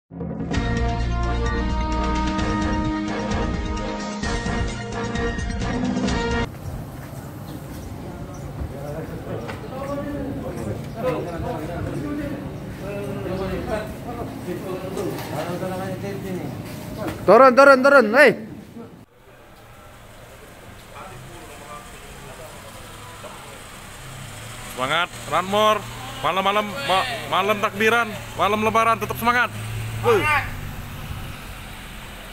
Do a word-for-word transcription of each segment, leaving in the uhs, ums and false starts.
Turun, turun, turun, hei. Semangat, Ranmor. Malam-malam, ma-, malam takbiran, malam lebaran, tetap semangat. Wuh.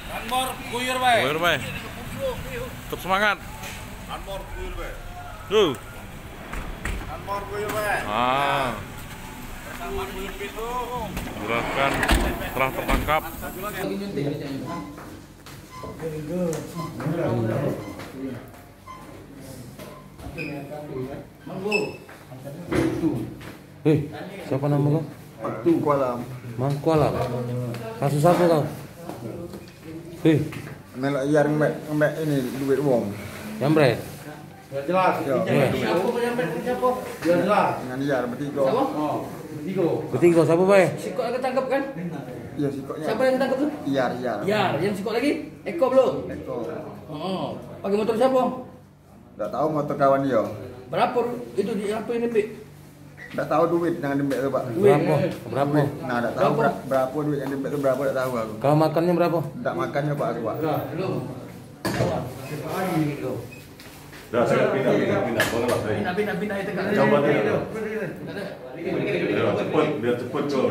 Ranmor guyur bae. Guyur bae. Tetap semangat. Ranmor guyur bae. Tuh. Ranmor guyur bae. Ah. Gerakan telah tertangkap. Eh, siapa nama kau? Mangkualam. Mangkualam. Kasus apa kau? Eh, melok Iyar ngembek, ngembek ini duit wong. Nyambret. Sudah jelas. Yo, duit. Siapa yang nyambret? Siapa? Sudah jelas. Dengan Iyar bertiga. Siapa? Oh, bertiga. Bertiga siapa bae? Sikok yang ketangkep kan? Iya, sikoknya. Siapa yang ketangkep tu? Iyar, Iyar. Iyar, yang sikok lagi? Eko belum? Eko. Oh, pakai motor siapa? Ndak tahu motor kawan dia. Berapa itu di apa yang diambil? Ndak tahu duit yang diambil tu, Pak. Duit. Berapa? Berapa? Nah, ndak tahu bera-, berapa duit yang diambil tu, berapa ndak tahu aku. Kalau makannya berapa? Ndak makannya, Pak, aku, Pak. Dah, belum. Dah, saya pindah, pindah, pindah. Boleh lah, saya. Pindah, pindah, pindah itu kan. Coba dia. Ya, cepet, biar cepet, Cor.